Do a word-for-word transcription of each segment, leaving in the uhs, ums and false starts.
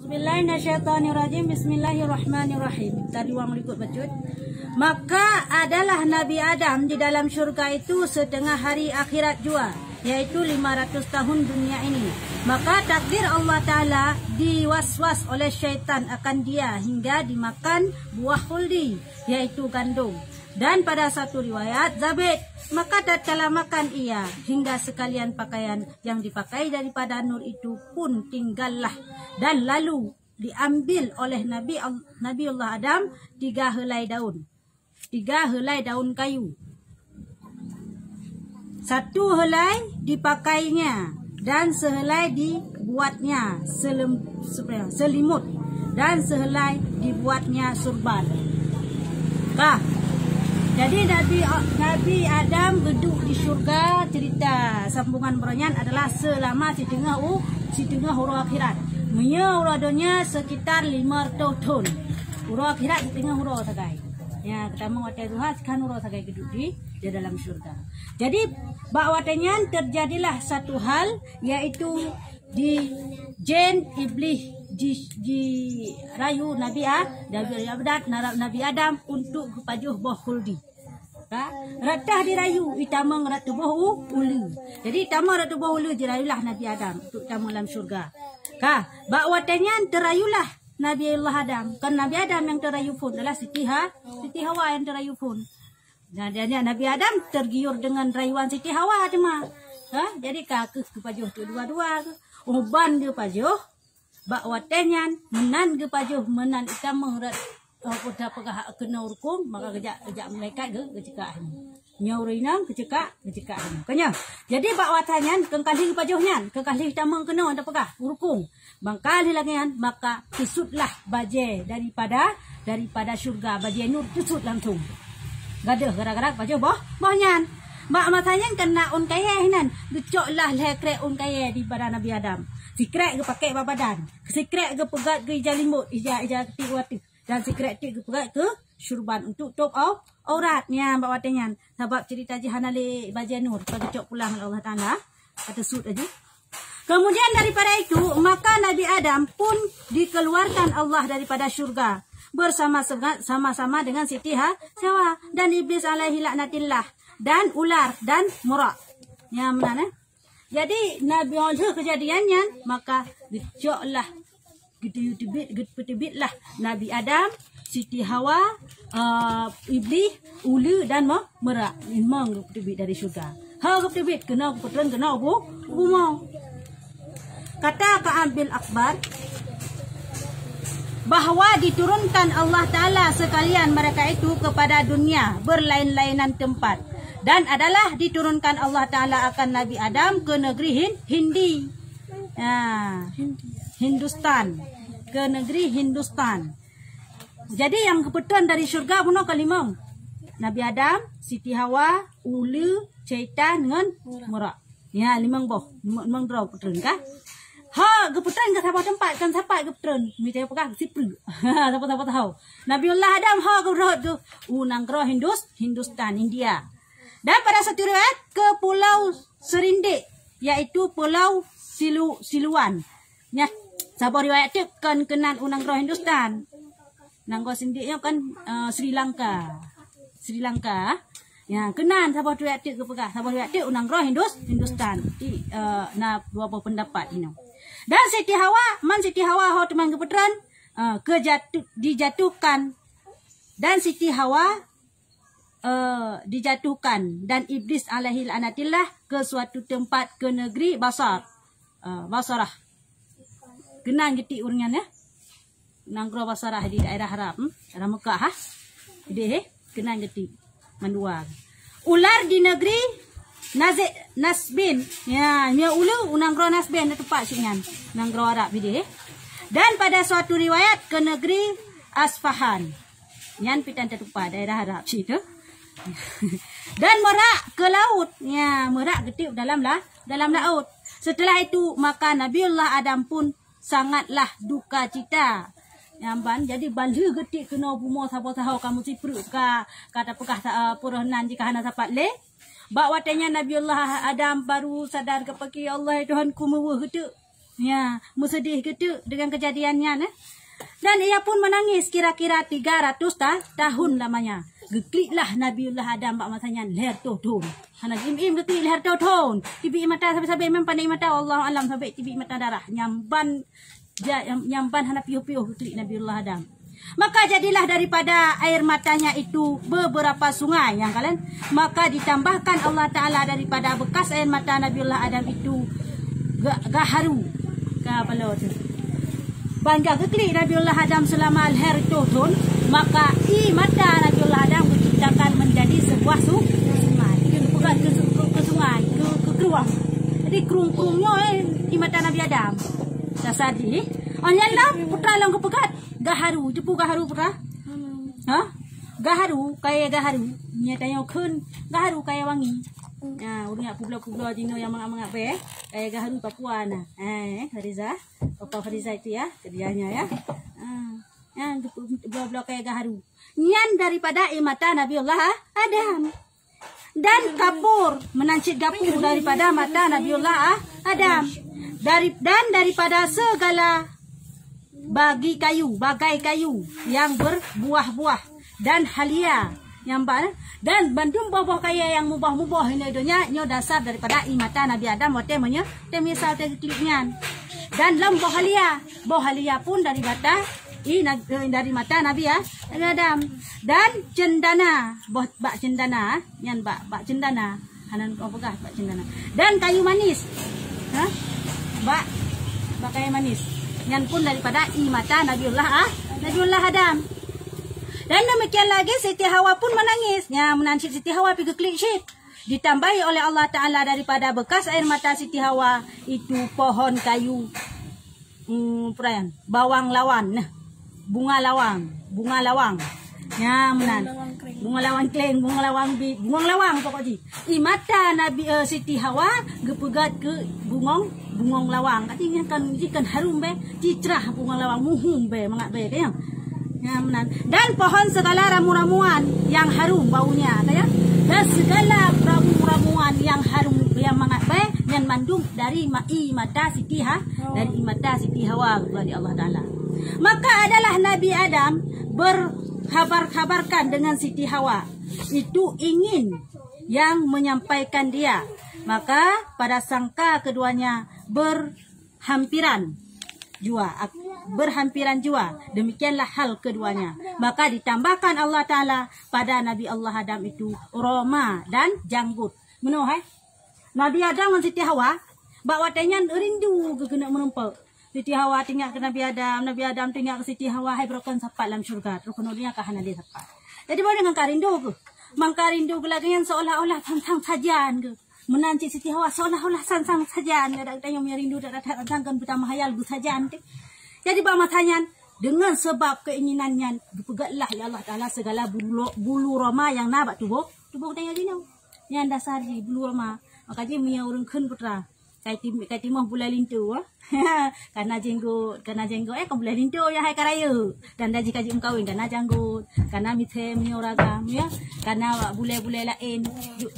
Bismillahirrahmanirrahim. Bismillahirrahmanirrahim. Tadi wang likot bacut. Maka adalah Nabi Adam di dalam syurga itu setengah hari akhirat jua, yaitu lima ratus tahun dunia ini. Maka takdir Allah Ta'ala diwaswas oleh syaitan akan dia hingga dimakan buah khuldi, yaitu gandum. Dan pada satu riwayat zabit, maka tatkala makan ia, hingga sekalian pakaian yang dipakai daripada nur itu pun tinggallah. Dan lalu diambil oleh Nabi Al-, Nabiullah Adam tiga helai daun. Tiga helai daun kayu. Satu helai dipakainya dan sehelai dibuatnya selem-, sepe-, selimut dan sehelai dibuatnya surban. Kah. Jadi Nabi, Nabi Adam geuduek di syurga, cerita sambungan baroe nyan adalah selama siteungoh u-, siteungoh uroe akhirat. Meunyoe uroe donya sekitar lima ratus thon. Uroe akhirat siteungoh uroe sagai. Ya, geutamong watèe duha, kan uroe sagai geuduek di, di dalam syurga. Jadi, bak watèe nyan terjadilah satu hal, yaitu di jin iblih di, dirayu Nabi A-, Nabi Adam, Nabi Adam untuk geupajoh boh khuldi. Ka? Rot teuh dirayu, itamong rot tuboh u-, uleue. Jadi, itamong rot tuboh uleue dirayulah Nabi Adam untuk tamong lam syurga. Ka? Bak watèe nyan terayulah Nabi Allah Adam. Kon Nabi Adam nyang teurayu phon, adalah Siti Ha-, Siti Hawa nyang teurayu phon. Nah, dan Nabi Adam tergiur dengan rayuan Siti Hawa teuma. Ha? Jadi ka keuh geupajoh tu dua-dua tu. Uban geupajoh, bak watèe nyan, meunan geupajoh, meunan itamong rot, oh, peugah keunoe u rukong, maka geujak, geujak malaikat geu-, geuceukak. Nyoe ureueng inong geuceukak, geuceukak. Kon nyoe. Jadi bak watèe nyan, kon ka lheueh geupajoh nyan, kon ka lheueh itamong keunoe tapeugah u rukong. Maka lheueh lagèe nyan, maka teusutlah bajèe daripada, daripada syurga, bajèe nur teusut langsung. Gadôh gara-gara pajoh boh, boh nyan. Bak masa nyan keunan ôn kayèe hinan, geucoklah lhèe krèk ôn kayèe di badan Nabi Adam. Sikrèk geupakèk bak badan, sikrèk geupeugöt keu ija limbot, ija, ija tiek u ateueh, dan sikrèk tiek geupeugöt keu syurban untuk tôp au-, aurat. Nyan bak watèe nyan. Sabab cerita jih hana lé bajèe nur, ka geucok pulang lé Allah Taala. Ka teusut laju. Kemudian daripada itu, maka Nabi Adam pun dikeluarkan Allah daripada syurga bersama, sama-sama dengan Siti Ha-, Hawa dan Iblis alaihi laknatillah dan ular dan merak. Nyan meunan, eh. Jadi, Nabi, óh lheueh keujadian nyan, maka geucoklah, geuteubiet, geupeuteubietlah Nabi Adam, Siti Hawa, eh, Iblih, uleue dan me-, merak. Limong geupeuteubiet dari syurga. Ho geupeuteubiet, keunoe geupeutreun keunoe bu-, bumoe. Kata Ka'ab bin Akbar, bahwa diturunkan Allah Taala sekalian mereka itu kepada dunia berlain-lainan tempat, dan adalah diturunkan Allah Taala akan Nabi Adam ke negeri Hin-, Hindi. Ha, Hindustan. Ke negeri Hindustan. Jadi nyang geupeutreun dari syurga bunoe ka limong. Nabi Adam, Siti Hawa, uleue, syaitan ngon merak. Ya, limong boh, limong, limong droe peutreun kah? Ha, geupeutreun keu saboh teumpat, kon sapat geupeutreun. Mita peugah sipreuk. Saboh-saboh tahu. Nabiullah Adam ha geurhot keu u nanggroe Hindus, Hindustan, India. Dan pada satu riwayat ke Pulau Serindik, yaitu Pulau Silu-, Siluan. Nyan, saboh riwayat teuk kon keunan u nanggroe Hindustan. Nanggroe Serindik nyoe kan, eh, Sri Lanka. Sri Lanka. Ya, keunan saboh riwayat teuk geupeugah, saboh riwayat teuk u nanggroe Hindus-, Hindustan. Di, eh, na dua boh pendapat inoe. Dan Siti Hawa, man Siti Hawa ho teuma geupeutreun, eh, keujatu-, dijatuhkan. Dan Siti Hawa, eh, dijatuhkan dan Iblis alaihi laknatillah ke suatu tempat ke negeri Basar, eh, Basarah. Keunan geutik ureueng nyan, ya. Nanggroe Basarah di daerah Arab, hmm? Daerah Mekah, ha? Ideh, eh? Keunan geutik. Mandua. Ular di negeri Nazi-, Nasbin. Ya, nyoe uleue u nanggroe Nasbin, na teumpat cit nyan. Nanggroe Arab ideh, eh? Dan pada suatu riwayat ke negeri Asfahan. Nyan pih tan tatupa daerah Arab situ. Dan merak ke laut. Nya, merak geutik dalam la-, dalam laut. Setelah itu, maka Nabiullah Adam pun sangatlah duka cita. Nyan ban, jadi ban lheueh geutik keunoe bumoe saboh tahu kamoe sipreuk ka, ka tapeugah sa-, eh, peuroh nan jih ka hana sapat lé. Bak watèe nyan Nabiullah Adam baru sadar geupeugah, "Ya Allah, ya Tuhanku, meuweuh geuteuk." Ya, meuseudeh geuteuk dengan kejadian nyan, eh. Dan ia pun menangis kira-kira tiga ratus ta-, tahun lamanya. Geukliklah Nabiullah Adam bak masa nyan lhèe reutôh thôn. Hana im-im geuklik lhèe reutôh thôn. Teubiet mata sabe-sabe, memang pandai mata, Allahu alam, sabe teubiet mata darah. Nyamban ja-, nyamban hana piôh-piôh geuklik Nabiullah Adam. Maka jadilah daripada air matanya itu beberapa sungai, nyang kalon. Maka ditambahkan Allah Taala daripada bekas air mata Nabiullah Adam itu ga-, gaharu. Ka balo tu. Ban ka geuklik Nabiullah Adam selama lhèe reutôh thôn, maka ie mata Nabiullah Adam geuciptakan menjadi sebuah su-, sungai. Jadi geupeugah keu su-, keu, keu sungai, keu, keu krueng. Jadi krueng-krueng nyoe, eh, ie mata Nabi Adam. Dasar jih. Oh, nyan lah, putra lôn geupeugah gaharu. Teupeue gaharu, putra? Ha? Gaharu, kayèe gaharu. Nyan tanyoe kheun gaharu kayèe wangi. Ha, ureueng nyang peubloe-peubloe jinoe nyang mangat-mangat bèe, eh. Kayèe gaharu Papua na. Eh, Fariza. Papa Fariza itu ya, kerjanya ya. Ha. Nyan bloe-bloe kayèe gaharu. Nyan daripada ie mata Nabiullah Adam. Dan kapur, meunan cit gapur daripada mata Nabiullah Adam. Dari, dan daripada segala bagi kayu, bagai kayu yang berbuah-buah dan halia nyang ba-, dan bandum boh-boh kayèe nyang muboh-muboh inoe donya nyoe dasar daripada ie mata Nabi Adam watèe meunyoe teumisal teugeuklik nyan. Dan lom boh halia, boh halia pun dari mata, i, na-, eh, dari mata Nabi, ya, Nabi Adam. Dan cendana, boh bak cendana, nyan bak, bak cendana. Hana peugah bak cendana. Dan kayu manis. Ha? Bak, bak kayu manis. Nyan pun daripada ie mata Nabiullah, ah, Nabiullah Adam. Dan demikian lagi Siti Hawa pun menangis. Nya, meunan cit Siti Hawa pi geuklik cit. Ditambahi oleh Allah Taala daripada bekas air mata Siti Hawa itu pohon kayu, hmm, peue nyan, bawang lawan, nah, bunga lawang, bunga lawang. Nya, meunan. Bunga lawang kléng, bunga lawang bi-, bunga lawang pokok jih. Ie mata Nabi, eh, Siti Hawa geupeugah keu bungong, bungong lawang. Ka jih nyan kan, jih kan harum bèe, cicrah bungong lawang, muhom bèe, mangat bèe, ka nyan. Nya, meunan. Dan pohon segala ramu-ramuan yang harum baunya, ka nyan. Dan segala ramu-ramuan yang harum, yang mangat bèe, nyan mandum dari ma-, ie mata Siti Ha-, dari ie mata Siti Hawa, geupeugah lé Allah Taala. Maka adalah Nabi Adam berkhabar-khabarkan dengan Siti Hawa. Itu ingin yang menyampaikan dia. Maka pada sangka keduanya berhampiran jua, ak-, berhampiran jua. Demikianlah hal keduanya. Maka ditambahkan Allah Taala pada Nabi Allah Adam itu roma dan janggut. Meunoe hai. Nabi Adam ngon Siti Hawa, bak watèe nyan rindu keu keuneuk meurumpok. Siti Hawa teuingat keu Nabi Adam, Nabi Adam teuingat keu Siti Hawa, hai beurokon sapat lam syeuruga, troh keunoe donya ka hana lé sapat. Jadi, bak nyan ka rindu keuh. Mangka rindu keuh lagèe nyan seolah-olah sang-sang sajan keuh. Meunan cit Siti Hawa seolah-olah sang-sang sajan. Kadang tanyoe meunyoe rindu that-that sang-sang kan beutamah hayal geusajan teuh. Jadi, bak masa nyan, deungon sabab keinginan nyan, geupeugöt lah lé Allah Taala segala bulu, bulu roma nyang na bak tuboh, tuboh tanyoe jinoe. Nyan dasar jih bulu roma. Maka jih meunyoe ureueng kheun putra, kai tim-, kai timoh bulèe linto, eh. Kana janggot, kana janggot, eh, kon bulèe linto ya hai ka rayeuk. Tanda jih ka jimeukawen, kana janggot, kana misèe meunyoe ureueng agam, ya. Kana bulèe-bulèe laén, ju-,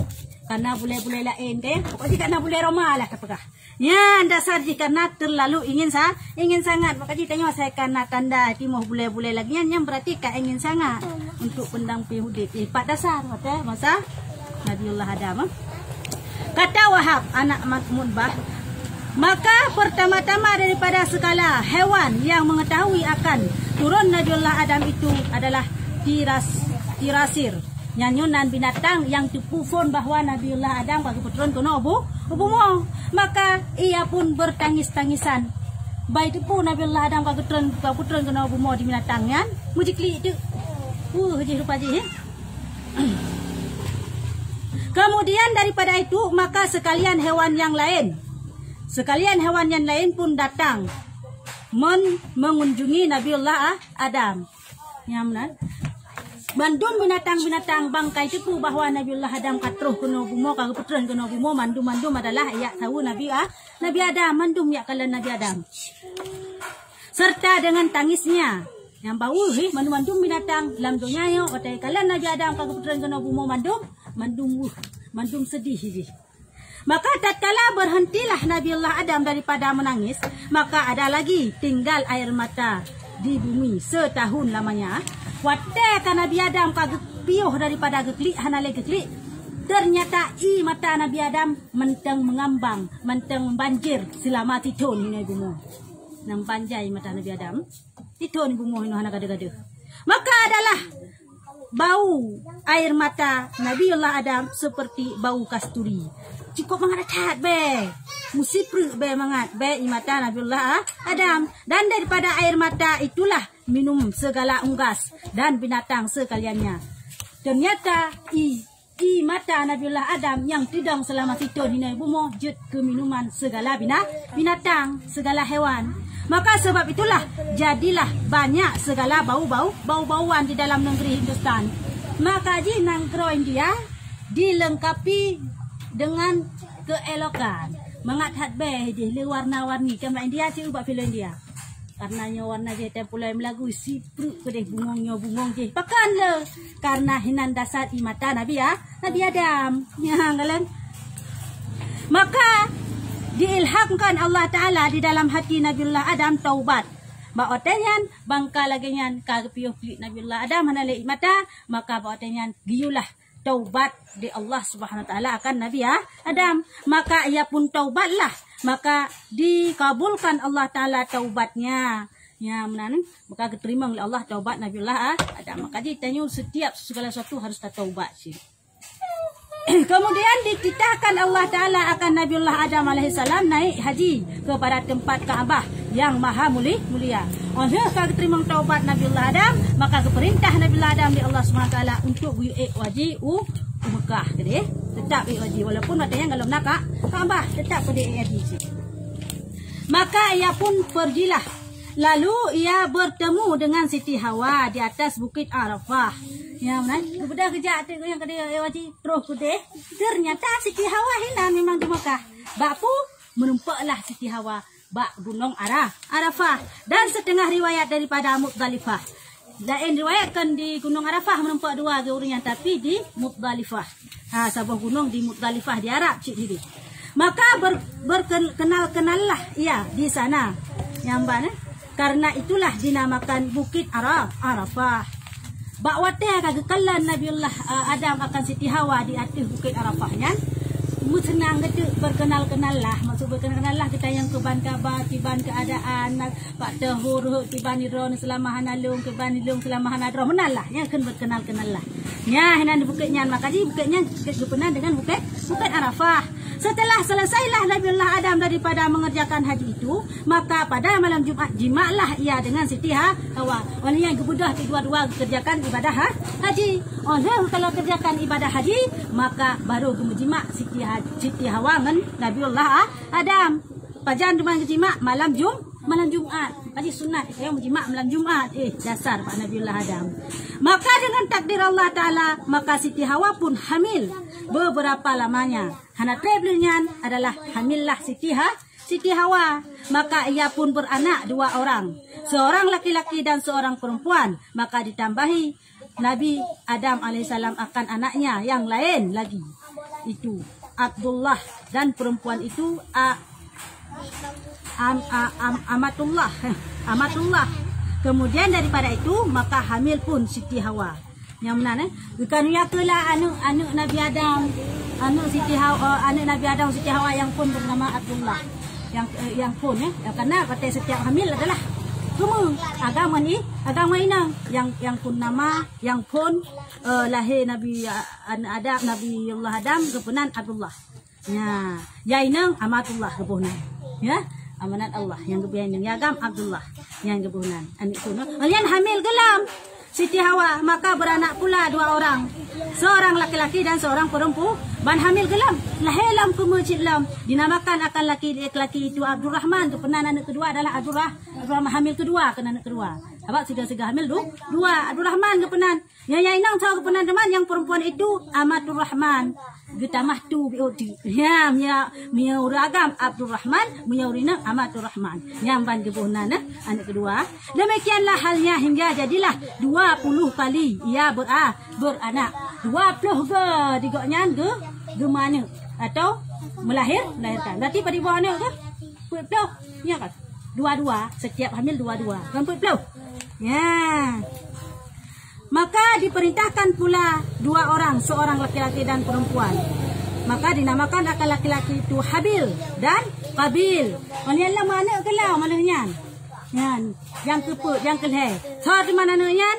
kana bulèe-bulèe laén, ka ya. Pokok jih kana bulèe roma lah tapeugah. Nyan dasar jih kana terlalu ingin sa-, ingin sangat. Maka jih tanyoe asai kana tanda timoh bulèe-bulèe lagèe nyan, nyan berarti ka ingin sangat untuk pendamping udép. Eh, pat dasar, kata masa Nabiullah Adam, eh. Kata Wahab, anak Mat-, Mutbah, maka pertama-tama daripada segala hewan yang mengetahui akan turun Nabiullah Adam itu adalah tiras-, tirasir. Nyan nyoe nan binatang nyang teupeu phon bahwa Nabiullah Adam ka geupeutron keunoe bu-, u bumoe. Maka ia pun bertangis-tangisan. Bai teupeu Nabiullah Adam ka geutron, ka geutron keunoe bumoe di binatang nyan, meujiklik teuk. Weueh jih rupa jih, eh. Kemudian daripada itu, maka sekalian hewan yang lain, sekalian hewan yang lain pun datang men-, mengunjungi Nabiullah A-, Adam. Nyan meunan. Bandum binatang-binatang bangkai teupeu bahwa Nabiullah Adam ka troh keunoe bumoe, ka geupeutron keunoe bumoe, mandum-mandum adalah jak saweue Nabi A-, Nabi Adam, mandum jak kalon Nabi Adam. Serta dengan tangisnya, nyang ba weueh, eh, mandum-mandum binatang lam donya nyoe, watèe kalon Nabi Adam ka geupeutron keunoe bumoe mandum, mandum weueh, mandum seudeh jih. Maka tatkala berhentilah Nabiullah Adam daripada menangis, maka ada lagi tinggal air mata di bumi setahun lamanya. Watèe ka Nabi Adam ka geupiôh daripada geuklik, hana lé geuklik, ternyata ie mata Nabi Adam mantong meungambang, mantong banjir selama sithon hinoe bumoe. Nyang banjai mata Nabi Adam, sithon bumoe hinoe hana gadôh-gadôh. Maka adalah bau air mata Nabiullah Adam seperti bau kasturi. Cukup mangat that bèe. Meusipreuk bèe mangat bèe ie mata Nabiullah Adam. Dan daripada air mata itulah minum segala unggas dan binatang sekaliannya. Ternyata ie ie mata Nabiullah Adam nyang teudong selama sithon hinoe bumoe jeuet keu minuman segala bina-, binatang, segala hewan. Maka sebab itulah jadilah banyak segala bau-bau, bau-bauan di dalam negeri Hindustan. Maka jih nanggroe India dilengkapi dengan keelokan. Mangat that bèe jih le warna-warni, kan bak India cit, bak filem India. Karena nyoe warna jih tem pulai meulagu, sipreuk keudeh bungong nyoe bungong jih. Pakon le? Karena hinan dasar ie mata Nabi, ya, Nabi Adam. Ya, galeng. Maka diilhamkan Allah Taala di dalam hati Nabiullah Adam taubat. Bak watèe nyan, bangka lagèe nyan ka geupiôh klik Nabiullah Adam hana lé ie mata, maka bak watèe nyan geuyuelah taubat di Allah Subhanahu Wa Taala akan Nabi, ya, Adam. Maka ia pun taubatlah, maka dikabulkan Allah Taala taubatnya. Ya, meunan, maka geuteurimong lé Allah taubat Nabiullah, ah, Adam. Maka jih tanyoe setiap segala sesuatu harus tataubat cit. Kemudian dititahkan Allah Taala akan Nabiullah Adam alaihissalam naik haji kepada tempat Ka'bah yang maha muli-, mulia. Óh lheueh ka geuteurimong taubat Nabiullah Adam, maka geupeurintah Nabiullah Adam lé Allah Subhanahu Wa Taala untuk geuyue ék haji u, u Mekah keudeh. Teutap ék haji walaupun watèe nyan golom na Ka-, Ka'bah, teutap keudeh ék haji cit. Maka ia pun pergilah. Lalu ia bertemu dengan Siti Hawa di atas Bukit Arafah. Ya, meunan. Geubeudôh geujak teuk nyang keudeh, ya, Haji. Troh keudeh. Ternyata Siti Hawa hinan memang di Mekah. Bak peue? Meurumpoklah Siti Hawa bak Gunong Ara-, Arafah. Dan setengah riwayat daripada Muzdalifah. Laén riwayat kon di Gunong Arafah meurumpok dua geu ureueng nyan, tapi di Muzdalifah. Ha, saboh gunong di Muzdalifah di Arab cit diri. Maka ber-, berken-, kenal-kenallah ia di sana. Nyang ban, eh? Karena itulah dinamakan Bukit Ara-, Arafah. Bak watèe ka geukalon Nabiullah, eh, Adam akan Siti Hawa di ateueh Bukit Arafah nyan, meuseunang geuteuk berkenal-kenallah. Maksud berkenal-kenallah, geutanyong keuban kaba, kiban keuadaan, Pak Tehu ruhut kiban droeneuh seulama hana lôn, kiban lôn seulama hana droe. Meunan lah, nyan kheun berkenal-kenal lah. Nyan, hinan di bukét nyan, maka jih bukét nyan geupeugah dengan bukét, Bukét Arafah. Setelah selesailah Nabiullah Adam daripada mengerjakan haji itu, maka pada malam Jumat jimaklah ia dengan Siti Ha-, Hawa. Oleh nyan geubeudôh dua-dua geukerjakan ibadah ha-, haji. Oleh kalau kerjakan ibadah haji, maka baru geumeujimak Siti Ha-, Siti Hawa ngon Nabiullah A-, Adam. Pajan teuma geujimak malam Jum-, malam Jumat. Jadi sunat, eh, meujimak malam Jumat. Eh, dasar bak Nabiullah Adam. Maka dengan takdir Allah Taala, maka Siti Hawa pun hamil beberapa lamanya. Hana trép lheueh nyan adalah hamillah Siti Ha-, Siti Hawa. Maka ia pun beranak dua orang, seorang laki-laki dan seorang perempuan. Maka ditambahi Nabi Adam alaihissalam akan anaknya yang lain lagi, itu Abdullah, dan perempuan itu a-, am-, a-, am-, Amatullah, Amatullah. Kemudian daripada itu, maka hamil pun Siti Hawa. Nyang meunan, eh? Bukan ya keulah aneuk, aneuk Nabi Adam, aneuk Siti Hawa, eh, aneuk Nabi Adam, Siti Hawa yang pun bernama Abdullah. Yang, eh, yang pun, eh? Yang karena kata setiap hamil adalah cuma agama ni, agama inong. Yang, yang pun nama, yang pun, eh, lahir Nabi, eh, Adam, Nabiullah Adam, geupeugah Abdullah. Ya, ya inong Amatullah geuboh nan. Ya, amanat Allah nyang geubri inong. Ya agam Abdullah nyang geuboh nan. Aneuk pun, oh, nyan hamil geulam Siti Hawa, maka beranak pula dua orang. Seorang laki-laki dan seorang perempu-, ban hamil geulam. Lahé lam keumeu cit lom. Dinamakan akan laki, laki itu Abdurrahman. Geupeugah aneuk kedua adalah Abdurrah-, Abdurrahman hamil kedua, keunan aneuk kedua. Sabab siga-siga hamil du-, dua. Abdurrahman geupeugah. Nyan, nyan inong cok geupeugah teuma, yang perempuan itu Amatur Rahman. Geutamah tu bioti. Ya, mia, mia ureueng agam Abdurrahman, mia ureueng inong Amatur Rahman. Nyang ban geuboh nan, eh, aneuk kedua. Demikianlah halnya hingga jadilah dua puluh kali ia bera-, beranak. Dua puluh go di gobnyan ge-, geumeuaneuk atau melahir, melahirkan. Berarti padum boh aneuk tu? Peuet ploh. Ya kan? Dua-dua, setiap hamil dua-dua. Kan peuet ploh? Ya. Maka diperintahkan pula dua orang, seorang laki-laki dan perempuan. Maka dinamakan akan laki-laki itu Habil dan Qabil. Oleh Allah, aneuk ke lam oleh nyan. Nyan, yang keupeuet, yang keulhèe. Soe teuma aneuk nyan?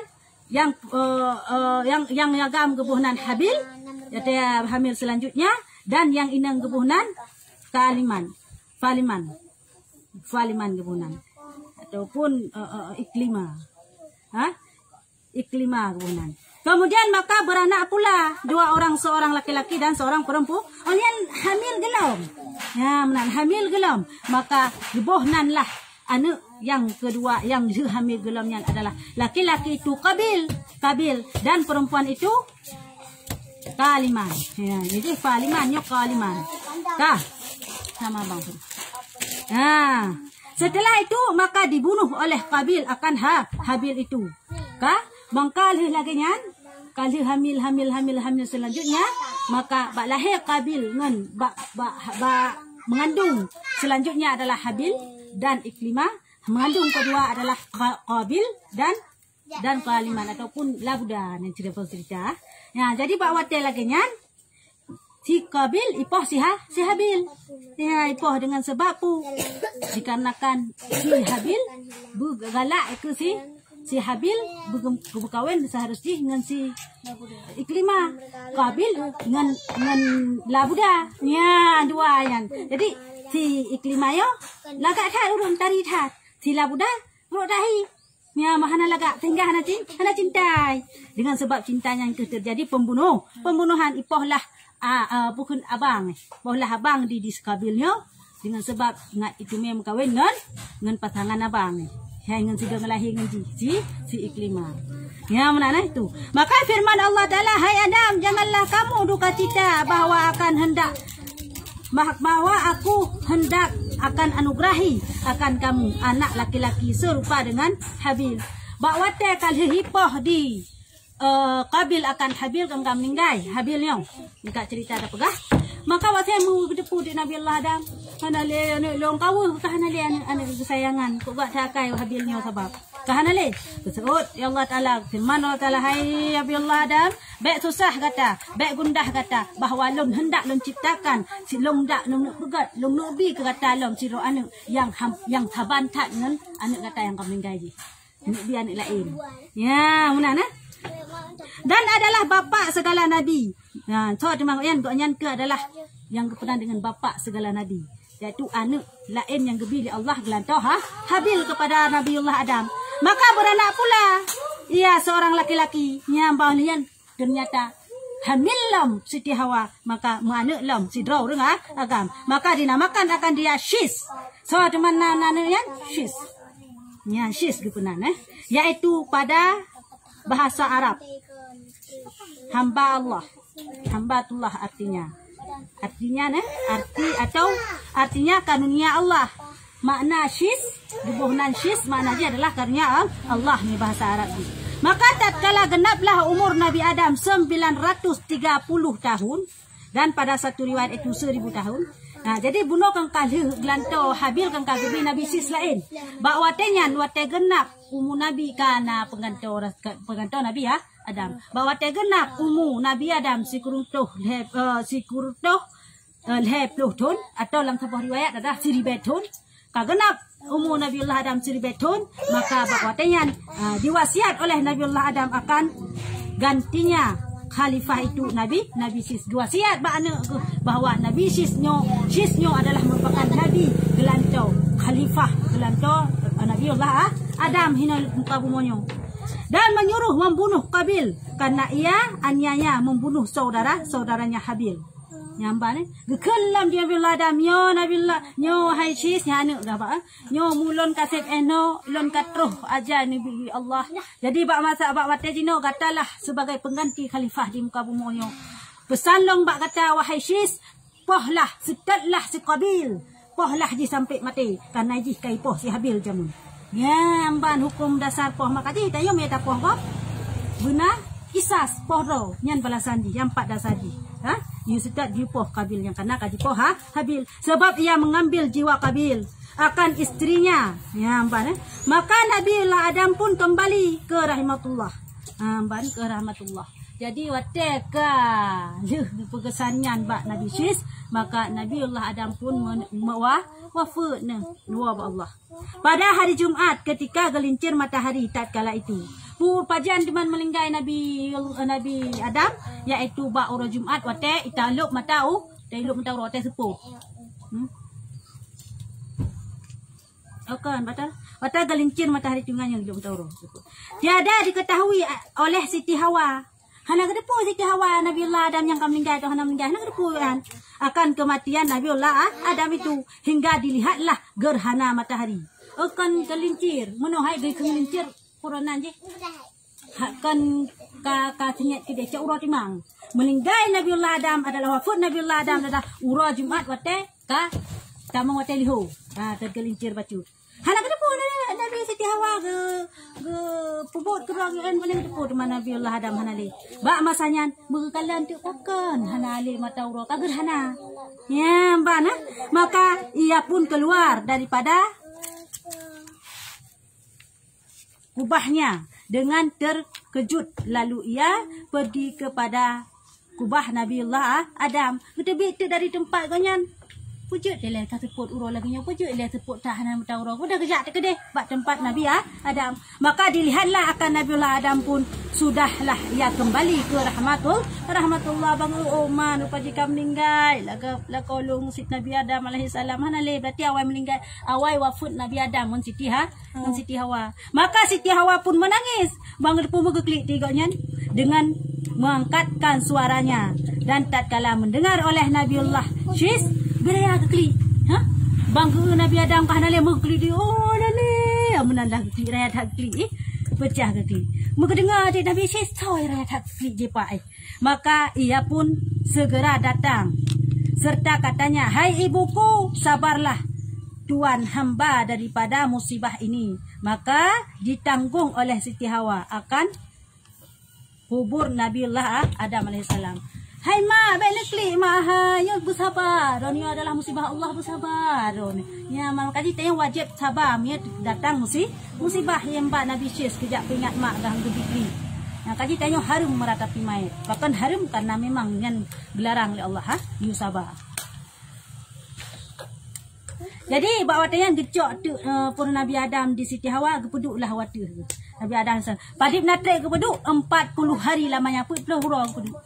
Yang, eh, eh, yang, yang agam geuboh nan Habil, yaitu hamil selanjutnya, dan yang inong geuboh nan Kaliman, Faliman, Faliman geuboh nan, ataupun, eh, eh, Iklima. Ha? Iklima geuboh nan. Kemudian maka beranak pula dua orang, seorang laki-laki dan seorang perempu-, oh, nyan hamil geulom. Ya, meunan hamil geulom. Maka geuboh nan lah aneuk yang kedua yang lheueh hamil geulom nyan adalah laki-laki itu Qabil, Qabil, dan perempuan itu Kaliman. Ya, jadi Faliman nyoe Kaliman. Ka. Sama bang. Ha. Setelah itu maka dibunuh oleh Qabil akan Ha-, Habil itu. Ka? Bang ka lheueh lagèe nyan, ka lheueh hamil, hamil, hamil, hamil selanjutnya, maka bak lahé Qabil ngon bak, bak, bak mengandung selanjutnya adalah Habil dan Iklimah. Mengandung kedua adalah Qa-, Qabil dan, dan Kaliman ataupun Labuda nan cerita-cerita. Ya, jadi bak watèe lagèe nyan, si Qabil ipoh si Ha-, si Habil. Ya, ipoh dengan sebab peue? Dikarenakan si Habil beugalak keu si, si Habil beu-, beukawén seharus jih ngon si Iklimah. Qabil ngon, ngon Labuda. Ya, dua nyan. Jadi si Iklimah nyoe lagak that ureueng tari that. Si Labuda rot dahi. Nyan mah hana lagak, sehingga hana cin-, hana cintai. Dengan sebab cinta nyan keuh terjadi pembunuh. Pembunuhan ipoh lah, a, a, bukon abang. Ipoh lah abang di, di si Qabil nyoe. Dengan sebab ngat itu meukawen ngon, ngon pasangan abang. Hai ngon sidroe lahé ngon jih, si, si Iklimah. Nyan meunan, eh, tu. Maka firman Allah Taala, "Hai Adam, janganlah kamu duka cita bahwa akan hendak bah-, bahwa Aku hendak akan anugerahi akan kamu anak laki-laki serupa dengan Habil." Bak watèe ka lheueh ipoh di, eh, Qabil akan Habil, kan ka meuninggai Habil nyoe. Nyan ka cerita tapeugah. Maka watèe meugeuteupeue di Nabi Allah Adam, "Hana lé aneuk lôn, ka weueh ka hana lé aneuk, aneuk keusayangan. Kok gak that akai Habil nyoe sabab?" Ka hana lé. Geuseuôt, ya Allah Taala, firman Allah Taala, "Hai Nabi Allah Adam, bèk susah gata, bèk gundah gata, bahwa Lôn hendak Lôn ciptakan, si Lôn dak Lôn neuk peugèt, Lôn neuk bi keu gata lom sidroe aneuk nyang ham-, nyang saban that ngon aneuk gata nyang ka meuninggai jih. Neuk bi aneuk laén." Ya, meunan, eh? "Dan adalah bapak segala nabi." Nah, so teuma nyan, gobnyan keuh adalah nyang geupeunan deungon bapak segala nabi. Yaitu aneuk laén nyang geubi lé Allah geulantoe Ha-, Habil kepada Nabiullah Adam. Maka beranak pula ia seorang laki-laki. Nyan bah nyan ternyata hamil lom Siti Hawa, maka meuaneuk lom sidroe ureueng a-, agam. Maka dinamakan akan dia Syis. So teuma nan aneuk nyan Syis. Nyan Syis geupeunan, eh. Yaitu pada bahasa Arab, hamba Allah. Hambatullah artinya. Artinya, eh, arti atau artinya karunia Allah. Makna Syis, geuboh nan Syis, makna jih adalah karunia Al-, Allah ni bahasa Arab jih. Maka tatkala genaplah umur Nabi Adam sembilan ratus tiga puluh tahun, dan pada satu riwayat itu seribu tahun. Nah, jadi bunoe kan ka lheueh geulantoe Habil kan ka geubi Nabi Syis laén. Bak watèe nyan, watèe genap umu Nabi ka na peugantoe ras-, peugantoe Nabi, ya, Adam. Bak watèe genap umu Nabi Adam sikureueng toh lhèe, eh, sikureueng toh, eh, lhèe ploh thon, atau lam saboh riwayat adalah siribèe thon. Ka genap umu Nabiullah Adam siribèe thon, maka bak watèe nyan, eh, diwasiat oleh Nabiullah Adam akan gantinya khalifah itu Nabi, Nabi Syis. Diwasiat bak aneuk geuh bahwa Nabi Syis nyoe, Syis nyoe adalah merupakan nabi geulantoe, khalifah geulantoe, eh, Nabiullah Adam hinoe muka bumoe nyoe. Dan menyuruh membunuh Qabil karena ia aniaya membunuh saudara-saudaranya Habil. Nyan ban, eh. Geukheun lom di Nabiullah Adam, "Nyoe Nabiullah, nyoe hai Syis, nyan aneuk gah bak, eh. Nyoe mulôn ka sép eh noe, lôn ka troh aja Nabi Allah. Jadi bak masa, bak watèe jinoe gatalah sebagai pengganti khalifah di muka bumoe nyoe. Peusan lôn bak gata, wahai Syis, poh lah, seutôt lah si Qabil. Poh lah jih sampai maté, karena jih ka ipoh si Habil jameun." Nyan ban huköm dasar poh, maka jih tanyoe meunyo tapoh gob, beuna kisas poh droe, nyan balasan jih, nyang pat dasar jih. Ha? Yue seutôt jipoh Kabil nyang kana ka jipoh ha, Habil. Sebab ia mengambil jiwa Kabil akan istrinya. Ya, ban, eh. Maka Nabiullah Adam pun kembali ke rahmatullah. Ha, ban, ke rahmatullah. Jadi, watée ka lheueh geupeukesan nyan bak Nabi Syis, maka Nabiullah Adam pun men-, me-, wa-, wafeuet neuh, luwa bak Allah. Pada hari Jumat ketika geulincir matahari tatkala itu. Pu-, pajan teuma meuninggai Nabi, Nabi Adam, yaitu bak uroe Jumat watée italop mata u-, italop mata uroe watée seupôt. Hmm? Oh, kan, batal. Watée geulincir matahari teungoh nyang lhok mata uroe. Tiada diketahui, a, oleh Siti Hawa. Hana geuteupeue Siti Hawa, Nabiullah Adam nyang ka meuninggai atau hana meuninggai, hana geuteupeue kan. Akan kematian Nabiullah, a, Adam itu, hingga dilihatlah gerhana matahari. Oh, kan geulincir. Meunoe hai geulincir, pura nan jih. Ha, kan ka, ka seunyat keudeh cok uroe timang. Meuninggai Nabiullah Adam adalah, wafeuet Nabiullah Adam adalah uroe Jumat watée ka tamong watée lihô. Ha, teugeulincir bacut. Hana geuteupeue na-, Nabi Siti Hawa geu-, geupeubuet keudroe geuh, hana geuteupeue teuma Nabiullah Adam hana lé. Bak masa nyan, meukalon teuk pakon hana lé mata uroe ka gerhana. Ya, ban, ha? Maka ia pun keluar daripada kubahnya dengan terkejut, lalu ia pergi kepada kubah Nabiullah Adam. Geuteubiet teuk dari teumpat gobnyan. Peue jeuet ilée ka seupôt uroe lagée nyoe, peue jeuet ilée seupôt that hana mata uroe. Udah geujak teukeudeh bak teumpat Nabi A-, Adam. Maka dilihatlah akan Nabiullah Adam pun sudahlah ia kembali ke rahmatul-, rahmatullah. Bang, oh, man, rupa jih ka meuninggai. Laga-, lakoe lôn sit Nabi Adam alaihissalam hana lé. Berarti awai meuninggai, awai wafeuet Nabi Adam ngon Siti Ha-, ngon Siti Hawa. Maka Siti Hawa pun menangis. Bang geuteupeue meugeuklik di gobnyan dengan mengangkatkan suaranya. Dan tatkala mendengar oleh Nabiullah Syis, geuraya geuklik. Ha? Bang geu Nabi Adam ka hana lé meugeuklik di, oh, hana lé. Meunan dah geuklik, raya that geuklik, eh. Peucah geuklik. Meugeudeunger di Nabi Syis, soe raya that geuklik jipak, eh. Maka ia pun segera datang serta katanya, "Hai ibuku, sabarlah. Tuan hamba daripada musibah ini." Maka ditanggung oleh Siti Hawa akan kubur Nabiullah A-, Adam alaihissalam. "Hai mak, bék neuklik mak, hai, nyoe beusaba. Droeneuh adalah musibah Allah, beusaba droeneuh." Nyan, maka jih tanyoe wajéb saba meunyoe datang musi-, musibah nyang bak Nabi Syis keujak peuingat mak geuh geubri klik. Nyan, ka jih tanyoe hareuem meuratapi manyét. Pakon hareuem? Karena memang nyan geularang lé Allah, ha, yue saba. Jadi, bak watée nyan geucok teuk, eh, pun Nabi Adam di Siti Hawa, geupeuduek lah u ateueh. Nabi Adam sa-, padub na treb geupeuduek, empat puluh hari lamanya, peuet ploh uroe geupeuduek.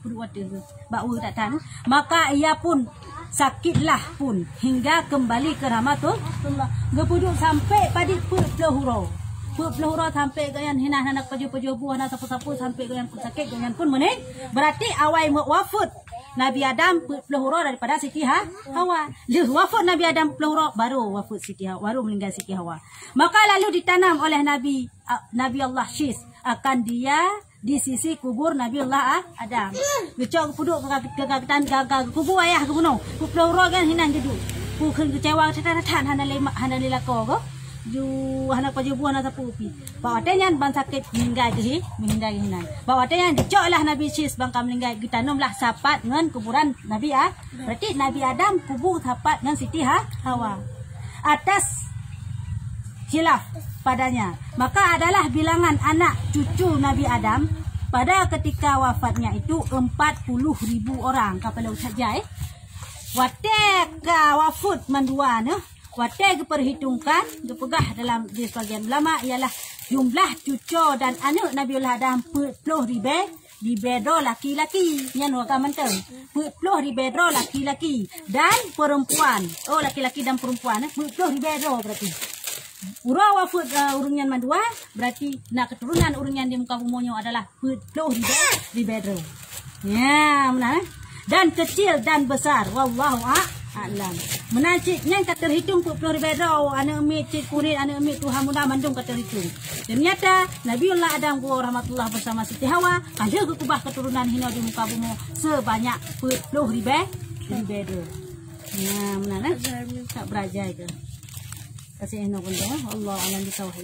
Peuduek u ateueh. Bak ueh that-that. Maka ia pun sakitlah pun hingga kembali ke rahmatullah. Geupeuduek sampai padub peuet ploh uroe. Peuet ploh uroe sampai gobnyan hinan hana pajoh-pajoh buah, hana sapeue-sapeue, sampai gobnyan pun sakét, gobnyan pun meuning-, berarti awai wafeuet Nabi Adam peuet ploh uroe daripada Siti Ha-, Hawa. Lheueh wafeuet Nabi Adam peuet ploh uroe, baru wafeuet Siti Ha-, baru meuninggai Siti Hawa. Maka lalu ditanam oleh Nabi, a, Nabi Allah Syis akan dia di sisi kubur Nabi Allah A-, Adam. Geucok geupeuduek ka, ka, ka, ka, ka, ka kubur ayah geubunoe. Peuet ploh uroe kan hinan geuduek. Peue kheun keucewa that-that, hana lé ma-, hana lé lakoe goh. Ju hana pajoh buah, hana sapeue pih. Bak watée nyan ban sakét meuninggai geuh, meuninggai geuh hinan. Bak watée nyan geucok lah Nabi Syis ban ka meuninggai, geutanom lah sapat ngon kuburan Nabi A-, berarti Nabi Adam kubur sapat ngon Siti Ha-, Hawa. Atas khilaf padanya, maka adalah bilangan anak cucu Nabi Adam pada ketika wafatnya itu empat puluh ribu orang. Ka palong saja, eh. Watée ka wafeuet mandua nyoe, watée geupeurhitungkan, geupeugah dalam di sebagian ulama ialah jumlah cucoe dan aneuëk Nabiullah Adam peuet ploh ribée, ribée droe laki-laki. Nyan warga mantong. Peuet ploh ribée droe laki-laki dan perempuan. Oh, laki-laki dan perempuan, eh. Peuet ploh ribée droe berarti. Uroe wafeuet, eh, ureuëng nyan mandua, berarti na keuturonan ureuëng nyan di muka bumoe nyoe adalah peuet ploh ribée, ribée droe. Ya, meunan, eh. Dan kecil dan besar. Wallahu a-, a'lam. Meunan cit nyan ka teuhitung peuet ploh ribée droe, aneuëk miet, cit kurit, aneuëk miet, tuha muda, mandum ka teuhitung. Ternyata, Nabiullah Adam geuwoe rahmatullah bersama Siti Hawa, ka lheueh geukubah keuturonan hinoe di muka bumoe sebanyak peuet ploh ribée, ribée droe. Ya, meunan, eh. Tak beraja ke? Kasih hinoe pun, eh. Allah alam bisawab.